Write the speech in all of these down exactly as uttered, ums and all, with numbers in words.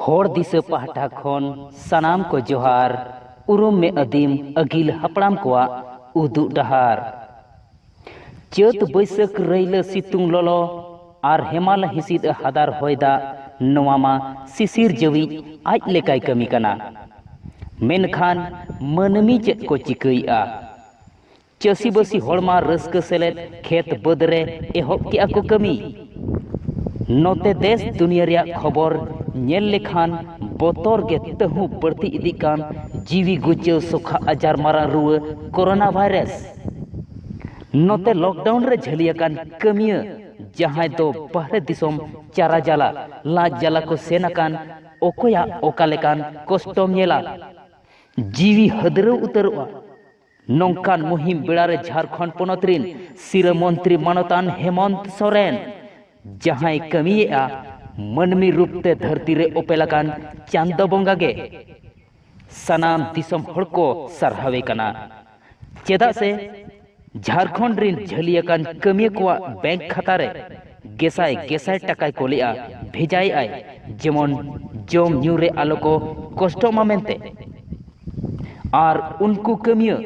ᱦᱚᱲ ᱫᱤᱥᱟᱹ ᱯᱟᱦᱴᱟ ᱠᱷᱚᱱ ᱥᱟᱱᱟᱢ ᱠᱚ ᱡᱚᱦᱟᱨ᱾ ᱩᱨᱩᱢ ᱢᱮ ᱟᱹᱫᱤᱢ ᱟᱹᱜᱤᱞ ᱦᱟᱯᱲᱟᱢ ᱠᱚᱣᱟᱜ ᱩᱫᱩᱜ ᱰᱟᱦᱟᱨ᱾ ᱪᱟᱹᱛ ᱵᱟᱹᱭᱥᱟᱹᱠᱷ ᱨᱟᱹᱭᱞᱟᱹ ᱥᱤᱛᱩᱝ ᱞᱚᱞᱚ ᱟᱨ ᱦᱮᱢᱟᱞ ᱦᱤᱸᱥᱤᱫ ᱦᱟᱫᱟᱨ ᱦᱚᱭ ᱫᱟᱜ, ᱱᱚᱣᱟ ᱢᱟ ᱥᱤᱥᱤᱨ ᱡᱟᱹᱣᱤᱡ ᱟᱡ ᱞᱮᱠᱟᱭ ᱠᱟᱹᱢᱤ ᱠᱟᱱᱟ᱾ ᱢᱮᱱᱠᱷᱟᱱ ᱢᱟᱹᱱᱢᱤ ᱪᱮᱫ ᱠᱚ ᱪᱤᱠᱟᱹᱭᱮᱫᱼᱟ? ᱪᱟᱹᱥᱤᱵᱟᱹᱥᱤ ᱦᱚᱲᱢᱟ ᱨᱟᱹᱥᱠᱟᱹ ᱥᱮᱞᱮᱫ ᱠᱷᱮᱛ ᱵᱟᱹᱫᱽ ᱨᱮ ᱮᱦᱚᱵ ᱠᱮᱜᱼᱟ ᱠᱚ ᱠᱟᱹᱢᱤ᱾ ᱱᱚᱛᱮ ᱫᱮᱥ ᱫᱩᱱᱤᱭᱟᱹ ᱨᱮᱭᱟᱜ ᱠᱷᱚᱵᱚᱨ ᱧᱮᱞ ᱞᱮᱠᱷᱟᱱ ᱵᱚᱛᱚᱨ ᱜᱮ ᱛᱟᱹᱦᱩ ᱵᱟᱹᱲᱛᱤ ᱤᱫᱤᱜ ᱠᱟᱱ ᱡᱤᱣᱤ ᱜᱩᱪᱟᱹᱣ ᱥᱚᱠᱷᱟ ᱟᱡᱟᱨ ᱢᱟᱨᱟᱝ ᱨᱩᱣᱟᱹ ᱠᱳᱨᱳᱱᱟ ᱵᱷᱟᱭᱨᱟᱥ᱾ ᱱᱚᱛᱮ ᱞᱚᱠᱰᱟᱣᱩᱱ ᱨᱮ ᱡᱷᱟᱹᱞᱤ ᱟᱠᱟᱱ ᱠᱟᱹᱢᱤᱭᱟᱹ, ᱡᱟᱦᱟᱸᱭ ᱫᱚ ᱵᱟᱦᱨᱮ ᱫᱤᱥᱚᱢ ᱪᱟᱨᱟ ᱡᱟᱞᱟ, ᱞᱟᱡ ᱡᱟᱞᱟ ᱠᱚ ᱥᱮᱱ ᱟᱠᱟᱱ, ᱚᱠᱚᱭᱟᱜ ᱚᱠᱟ ᱞᱮᱠᱟᱱ ᱠᱚᱥᱴᱚᱢ ᱧᱮᱞᱟ? ᱡᱤᱣᱤ ᱦᱟᱹᱫᱨᱟᱹᱣ ᱩᱛᱟᱹᱨᱚᱜᱼᱟ᱾ ᱱᱚᱝᱠᱟᱱ ᱢᱩᱦᱤᱢ ᱵᱮᱲᱟ ᱨᱮ ᱡᱷᱟᱲᱠᱷᱚᱸᱰ ᱯᱚᱱᱚᱛ ᱨᱤᱱ ᱥᱤᱨᱟᱹ ᱢᱚᱱᱛᱨᱤ ᱢᱟᱱᱚᱛᱟᱱ ᱦᱮᱢᱚᱱᱛ ᱥᱚᱨᱮᱱ, ᱡᱟᱦᱟᱸᱭ ᱠᱟᱹᱢᱤᱭᱮᱫᱼᱟ ᱢᱟᱹᱱᱢᱤ ᱨᱩᱯ ᱛᱮ ᱫᱷᱟᱹᱨᱛᱤ ᱨᱮ ᱚᱯᱮᱞ ᱟᱠᱟᱱ ᱪᱟᱸᱫᱚ ᱵᱚᱸᱜᱟ ᱜᱮ, ᱥᱟᱱᱟᱢ ᱫᱤᱥᱚᱢ ᱦᱚᱲ ᱠᱚ ᱥᱟᱨᱦᱟᱣᱮ ᱠᱟᱱᱟ᱾ ᱪᱮᱫᱟᱜ ᱥᱮ ᱡᱷᱟᱲᱠᱷᱚᱸᱰ ᱨᱤᱱ ᱡᱷᱟᱹᱞᱤ ᱟᱠᱟᱱ ᱠᱟᱹᱢᱤᱭᱟᱹ ᱠᱚᱣᱟᱜ ᱵᱮᱝᱠ ᱠᱷᱟᱛᱟ ᱨᱮ ᱜᱮᱥᱟᱭ ᱜᱮᱥᱟᱭ ᱴᱟᱠᱟᱭ ᱠᱳᱞᱮᱜᱼᱟ, ᱵᱷᱮᱡᱟᱭᱮᱫᱼᱟᱭ, ᱡᱮᱢᱚᱱ ᱡᱚᱢ ᱧᱩ ᱨᱮ ᱟᱞᱚ ᱠᱚ ᱠᱚᱥᱴᱚᱜ ᱢᱟ ᱢᱮᱱᱛᱮ᱾ ᱟᱨ ᱩᱱᱠᱩ ᱠᱟᱹᱢᱤᱭᱟᱹ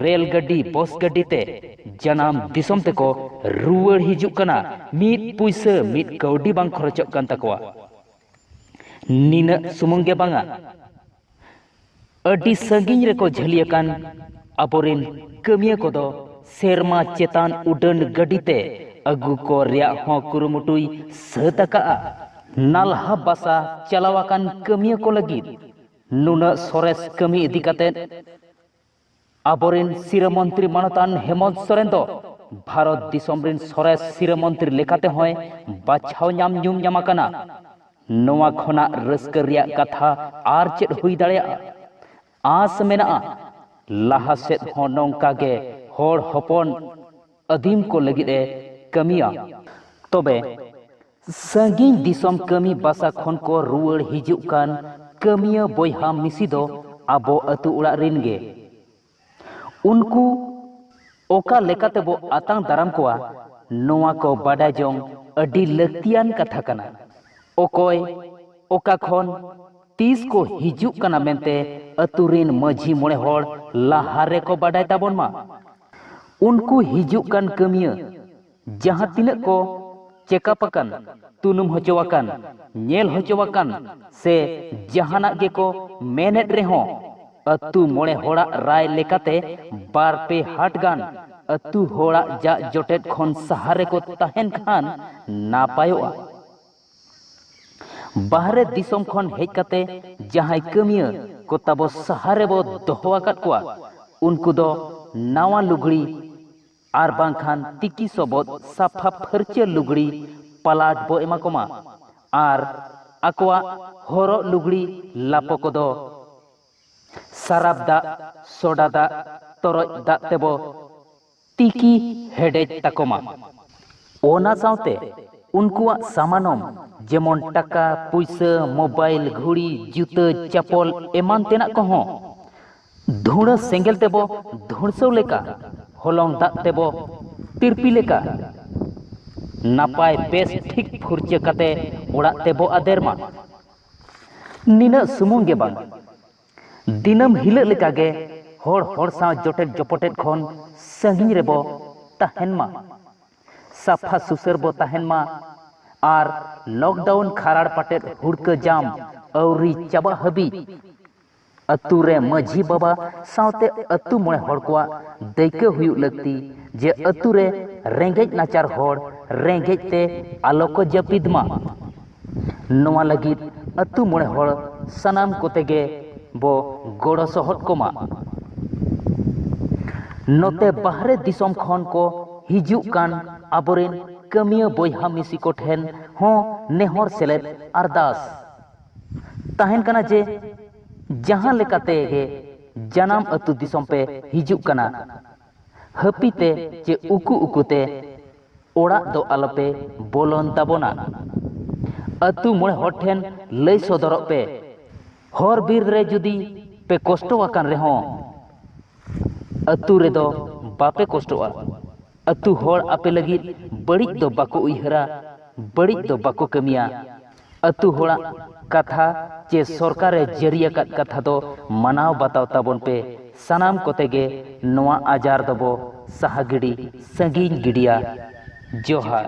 ᱨᱮᱞ ᱜᱟᱹᱰᱤ, ᱵᱚᱥ ᱜᱟᱹᱰᱤ ᱛᱮ ᱡᱟᱱᱟᱢ ᱫᱤᱥᱚᱢ ᱛᱮᱠᱚ ᱨᱩᱣᱟᱹᱲ ᱦᱤᱡᱩᱜ ᱠᱟᱱᱟ, ᱢᱤᱫ ᱯᱩᱭᱥᱟᱹ ᱢᱤᱫ ᱠᱟᱹᱣᱰᱤ ᱵᱟᱝ ᱠᱷᱚᱨᱚᱪᱚᱜ ᱠᱟᱱ ᱛᱟᱠᱚᱣᱟ᱾ ᱱᱤᱱᱟᱹᱜ ᱥᱩᱢᱩᱝ ᱜᱮ ᱵᱟᱝᱟ, ᱟᱹᱰᱤ ᱥᱟᱺᱜᱤᱧ ᱨᱮᱠᱚ ᱡᱷᱟᱹᱞᱤ ᱟᱠᱟᱱ ᱟᱵᱚᱨᱤᱱ ᱠᱟᱹᱢᱤᱭᱟᱹ ᱠᱚᱫᱚ ᱥᱮᱨᱢᱟ ᱪᱮᱛᱟᱱ ᱩᱰᱟᱹᱱ ᱜᱟᱹᱰᱤ ᱛᱮ ᱟᱹᱜᱩ ᱠᱚ ᱨᱮᱭᱟᱜ ᱦᱚᱸ ᱠᱩᱨᱩᱢᱩᱴᱩᱭ ᱥᱟᱹᱛ ᱟᱠᱟᱜᱼᱟ᱾ ᱱᱟᱞᱦᱟ ᱵᱟᱥᱟ ᱪᱟᱞᱟᱣ ᱟᱠᱟᱱ ᱠᱟᱹᱢᱤᱭᱟᱹ ᱠᱚ ᱞᱟᱹᱜᱤᱫ ᱱᱩᱱᱟᱹᱜ ᱥᱚᱨᱮᱥ ᱠᱟᱹᱢᱤ ᱤᱫᱤ ᱠᱟᱛᱮ ᱟᱵᱚᱨᱤᱱ ᱥᱤᱨᱟᱹ ᱢᱚᱱᱛᱨᱤ ᱢᱟᱱᱚᱛᱟᱱ ᱦᱮᱢᱚᱱᱛ ᱥᱚᱨᱮᱱ ᱫᱚ ᱵᱷᱟᱨᱚᱛ ᱫᱤᱥᱚᱢ ᱨᱤᱱ ᱥᱚᱨᱮᱥ ᱥᱤᱨᱟᱹ ᱢᱚᱱᱛᱨᱤ ᱞᱮᱠᱟᱛᱮ ᱦᱚᱸᱭ ᱵᱟᱪᱷᱟᱣ ᱧᱟᱢ ᱧᱩᱢ ᱧᱟᱢ ᱟᱠᱟᱱᱟ᱾ ᱱᱚᱣᱟ ᱠᱷᱚᱱᱟᱜ ᱨᱟᱹᱥᱠᱟᱹ ᱨᱮᱭᱟᱜ ᱠᱟᱛᱷᱟ ᱟᱨ ᱪᱮᱫ ᱦᱩᱭ ᱫᱟᱲᱮᱭᱟᱜᱼᱟ? ᱟᱸᱥ ᱢᱮᱱᱟᱜᱼᱟ, ᱞᱟᱦᱟ ᱥᱮᱫ ᱦᱚᱸ ᱱᱚᱝᱠᱟ ᱜᱮ ᱦᱚᱲ ᱦᱚᱯᱚᱱ ᱟᱹᱫᱤᱢ ᱠᱚ ᱞᱟᱹᱜᱤᱫ ᱮ ᱠᱟᱹᱢᱤᱭᱟ᱾ ᱛᱚᱵᱮ ᱥᱟᱺᱜᱤᱧ ᱫᱤᱥᱚᱢ ᱠᱟᱹᱢᱤ ᱵᱟᱥᱟ ᱠᱷᱚᱱ ᱠᱚ ᱨᱩᱣᱟᱹᱲ ᱦᱤᱡᱩᱜ ᱠᱟᱱ ᱠᱟᱹᱢᱤᱭᱟᱹ ᱵᱚᱭᱦᱟ ᱢᱤᱥᱤ ᱫᱚ ᱟᱵᱚ ᱟᱹᱛᱩ ᱚᱲᱟᱜ ᱨᱤᱱ ᱜᱮ᱾ ᱩᱱᱠᱩ ᱚᱠᱟ ᱞᱮᱠᱟᱛᱮ ᱵᱚ ᱟᱛᱟᱝ ᱫᱟᱨᱟᱢ ᱠᱚᱣᱟ, ᱱᱚᱣᱟ ᱠᱚ ᱵᱟᱰᱟᱭ ᱡᱚᱝ ᱟᱹᱰᱤ ᱞᱟᱹᱠᱛᱤᱭᱟᱱ ᱠᱟᱛᱷᱟ ᱠᱟᱱᱟ᱾ ᱚᱠᱚᱭ ᱚᱠᱟ ᱠᱷᱚᱱ ᱛᱤᱥ ᱠᱚ ᱦᱤᱡᱩᱜ ᱠᱟᱱᱟ ᱢᱮᱱᱛᱮ ᱟᱹᱛᱩ ᱨᱤᱱ ᱢᱟᱹᱡᱷᱤ ᱢᱚᱬᱮ ᱦᱚᱲ ᱞᱟᱦᱟ ᱨᱮᱠᱚ ᱵᱟᱰᱟᱭ ᱛᱟᱵᱚᱱ ᱢᱟ᱾ ᱩᱱᱠᱩ ᱦᱤᱡᱩᱜ ᱠᱟᱱ ᱠᱟᱹᱢᱤᱭᱟᱹ ᱡᱟᱦᱟᱸ ᱛᱤᱱᱟᱹᱜ ᱠᱚ ᱪᱮᱠᱟᱯ ᱟᱠᱟᱱ, ᱛᱩᱱᱩᱢ ᱦᱚᱪᱚ ᱟᱠᱟᱱ, ᱧᱮᱞ ᱦᱚᱪᱚ ᱟᱠᱟᱱ ᱥᱮ ᱡᱟᱦᱟᱱᱟᱜ ᱜᱮᱠᱚ ᱢᱮᱱᱮᱫ ᱨᱮᱦᱚᱸ, ᱟᱹᱛᱩ ᱢᱚᱬᱮ ᱦᱚᱲᱟᱜ ᱨᱟᱭ ᱞᱮᱠᱟᱛᱮ ᱵᱟᱨ ᱯᱮ ᱦᱟᱴ ᱜᱟᱱ ᱟᱹᱛᱩ ᱦᱚᱲᱟᱜ ᱡᱟᱜ ᱡᱚᱴᱮᱫ ᱠᱷᱚᱱ ᱥᱟᱦᱟ ᱨᱮᱠᱚ ᱛᱟᱦᱮᱱ ᱠᱷᱟᱱ ᱱᱟᱯᱟᱭᱚᱜᱼᱟ᱾ ᱵᱟᱦᱨᱮ ᱫᱤᱥᱚᱢ ᱠᱷᱚᱱ ᱦᱮᱡ ᱠᱟᱛᱮ ᱡᱟᱦᱟᱸᱭ ᱠᱟᱹᱢᱤᱭᱟᱹ ᱠᱚ ᱛᱟᱵᱚ ᱥᱟᱦᱟ ᱨᱮᱵᱚ ᱫᱚᱦᱚ ᱟᱠᱟᱫ ᱠᱚᱣᱟ, ᱩᱱᱠᱩ ᱫᱚ ᱱᱟᱣᱟ ᱞᱩᱜᱽᱲᱤ ᱟᱨ ᱵᱟᱝᱠᱷᱟᱱ ᱛᱤᱠᱤ ᱥᱚᱵᱚᱫ ᱥᱟᱯᱷᱟ ᱯᱷᱟᱹᱨᱪᱟᱹ ᱞᱩᱜᱽᱲᱤ ᱯᱟᱞᱟᱴ ᱵᱚ ᱮᱢᱟ ᱠᱚᱢᱟ᱾ ᱟᱨ ᱟᱠᱚᱣᱟᱜ ᱦᱚᱨᱚᱜ ᱞᱩᱜᱽᱲᱤ ᱞᱟᱯᱚ ᱠᱚᱫᱚ ᱥᱟᱨᱟᱯ ᱫᱟᱜ, ᱥᱚᱰᱟ ᱫᱟᱜ, ᱛᱚᱨᱚᱡ ᱫᱟᱜ ᱛᱮᱵᱚ ᱛᱤᱠᱤ ᱦᱮᱰᱮᱡ ᱛᱟᱠᱚᱢᱟ᱾ ᱚᱱᱟ ᱥᱟᱶᱛᱮ ᱩᱱᱠᱩᱣᱟᱜ ᱥᱟᱢᱟᱱᱚᱢ, ᱡᱮᱢᱚᱱ ᱴᱟᱠᱟ, ᱯᱩᱭᱥᱟᱹ, ᱢᱳᱵᱟᱭᱤᱞ, ᱜᱷᱩᱲᱤ, ᱡᱩᱛᱟᱹ, ᱪᱟᱯᱚᱞ ᱮᱢᱟᱱ ᱛᱮᱱᱟᱜ ᱠᱚᱦᱚᱸ ᱫᱷᱩᱬᱟᱹ ᱥᱮᱸᱜᱮᱞ ᱛᱮᱵᱚ ᱫᱷᱩᱬᱥᱟᱹᱣ ᱞᱮᱠᱟ, ᱦᱚᱞᱚᱝ ᱫᱟᱜ ᱛᱮᱵᱚ ᱛᱤᱨᱯᱤ ᱞᱮᱠᱟ, ᱱᱟᱯᱟᱭ ᱵᱮᱥ ᱴᱷᱤᱠ ᱯᱷᱩᱨᱪᱟᱹ ᱠᱟᱛᱮ ᱚᱲᱟᱜ ᱛᱮᱵᱚ ᱟᱫᱮᱨ ᱢᱟ᱾ ᱱᱤᱱᱟᱹᱜ ᱥᱩᱢᱩᱝ ᱜᱮ ᱵᱟᱝ, ᱫᱤᱱᱟᱹᱢ ᱦᱤᱞᱟᱹᱜ ᱞᱮᱠᱟᱜᱮ ᱦᱚᱲ ᱦᱚᱲ ᱥᱟᱶ ᱡᱚᱴᱮᱫ ᱡᱚᱯᱚᱴᱮᱫ ᱠᱷᱚᱱ ᱥᱟᱺᱜᱤᱧ ᱨᱮᱵᱚ ᱛᱟᱦᱮᱱ ᱢᱟ, ᱥᱟᱯᱷᱟ ᱥᱩᱥᱟᱹᱨ ᱵᱚ ᱛᱟᱦᱮᱱ ᱢᱟ᱾ ᱟᱨ ᱞᱚᱠᱰᱟᱣᱩᱱ ᱠᱷᱟᱨᱟᱲ ᱯᱟᱴᱮᱫ ᱦᱩᱲᱠᱟᱹ ᱡᱟᱢ ᱟᱹᱣᱨᱤ ᱪᱟᱵᱟ ᱦᱟᱹᱵᱤᱡ ᱟᱹᱛᱩ ᱨᱮ ᱢᱟᱹᱡᱷᱤ ᱵᱟᱵᱟ ᱥᱟᱶᱛᱮ ᱟᱹᱛᱩ ᱢᱚᱬᱮ ᱦᱚᱲ ᱠᱚᱣᱟᱜ ᱫᱟᱹᱭᱠᱟᱹ ᱦᱩᱭᱩᱜ ᱞᱟᱹᱠᱛᱤ ᱡᱮ ᱟᱹᱛᱩ ᱨᱮ ᱨᱮᱸᱜᱮᱡ ᱱᱟᱪᱟᱨ ᱦᱚᱲ ᱨᱮᱸᱜᱮᱡ ᱛᱮ ᱟᱞᱚ ᱠᱚ ᱡᱟᱹᱯᱤᱫ ᱢᱟ᱾ ᱱᱚᱣᱟ ᱞᱟᱹᱜᱤᱫ ᱟᱹᱛᱩ ᱢᱚᱬᱮ ᱦᱚᱲ ᱥᱟᱱᱟᱢ ᱠᱚᱛᱮ ᱜᱮ ᱵᱚ ᱜᱚᱲᱚ ᱥᱚᱦᱚᱫ ᱠᱚᱢᱟ᱾ ᱱᱚᱛᱮ ᱵᱟᱦᱨᱮ ᱫᱤᱥᱚᱢ ᱠᱷᱚᱱ ᱠᱚ ᱦᱤᱡᱩᱜ ᱠᱟᱱ ᱟᱵᱚᱨᱮᱱ ᱠᱟᱹᱢᱤᱭᱟᱹ ᱵᱚᱭᱦᱟ ᱢᱤᱥᱤ ᱠᱚ ᱴᱷᱮᱱ ᱦᱚᱸ ᱱᱮᱦᱚᱨ ᱥᱮᱞᱮᱫ ᱟᱨᱫᱟᱥ ᱛᱟᱦᱮᱱ ᱠᱟᱱᱟ ᱡᱮ ᱡᱟᱦᱟᱸ ᱞᱮᱠᱟᱛᱮ ᱜᱮ ᱡᱟᱱᱟᱢ ᱟᱹᱛᱩ ᱫᱤᱥᱚᱢ ᱯᱮ ᱦᱤᱡᱩᱜ ᱠᱟᱱᱟ, ᱦᱟᱹᱯᱤᱛᱮ ᱪᱮ ᱩᱠᱩ ᱩᱠᱩᱛᱮ ᱚᱲᱟᱜ ᱫᱚ ᱟᱞᱚᱯᱮ ᱵᱚᱞᱚᱱ ᱛᱟᱵᱚᱱᱟ᱾ ᱟᱹᱛᱩ ᱢᱚᱬᱮ ᱦᱚᱲ ᱴᱷᱮᱱ ᱞᱟᱹᱭ ᱥᱚᱫᱚᱨᱚᱜ ᱯᱮ, ᱦᱚᱨ ᱵᱤᱨ ᱨᱮ ᱡᱩᱫᱤ ᱯᱮ ᱠᱚᱥᱴᱚ ᱟᱠᱟᱱ ᱨᱮᱦᱚᱸ, ᱟᱹᱛᱩ ᱨᱮᱫᱚ ᱵᱟᱯᱮ ᱠᱚᱥᱴᱚᱜᱼᱟ᱾ ᱟᱹᱛᱩ ᱦᱚᱲ ᱟᱯᱮ ᱞᱟᱹᱜᱤᱫ ᱵᱟᱹᱲᱤᱡ ᱫᱚ ᱵᱟᱠᱚ ᱩᱭᱦᱟᱹᱨᱟ, ᱵᱟᱹᱲᱤᱡ ᱫᱚ ᱵᱟᱠᱚ ᱠᱟᱹᱢᱤᱭᱟ᱾ ᱟᱹᱛᱩ ᱦᱚᱲᱟᱜ ᱠᱟᱛᱷᱟ ᱪᱮ ᱥᱚᱨᱠᱟᱨᱮ ᱡᱟᱹᱨᱤ ᱟᱠᱟᱫ ᱠᱟᱛᱷᱟ ᱫᱚ ᱢᱟᱱᱟᱣ ᱵᱟᱛᱟᱣ ᱛᱟᱵᱚᱱ ᱯᱮ᱾ ᱥᱟᱱᱟᱢ ᱠᱚᱛᱮ ᱜᱮ ᱱᱚᱣᱟ ᱟᱡᱟᱨ ᱫᱚᱵᱚ ᱥᱟᱦᱟ ᱜᱤᱰᱤ, ᱥᱟᱺᱜᱤᱧ ᱜᱤᱰᱤᱭᱟ᱾ ᱡᱚᱦᱟᱨ᱾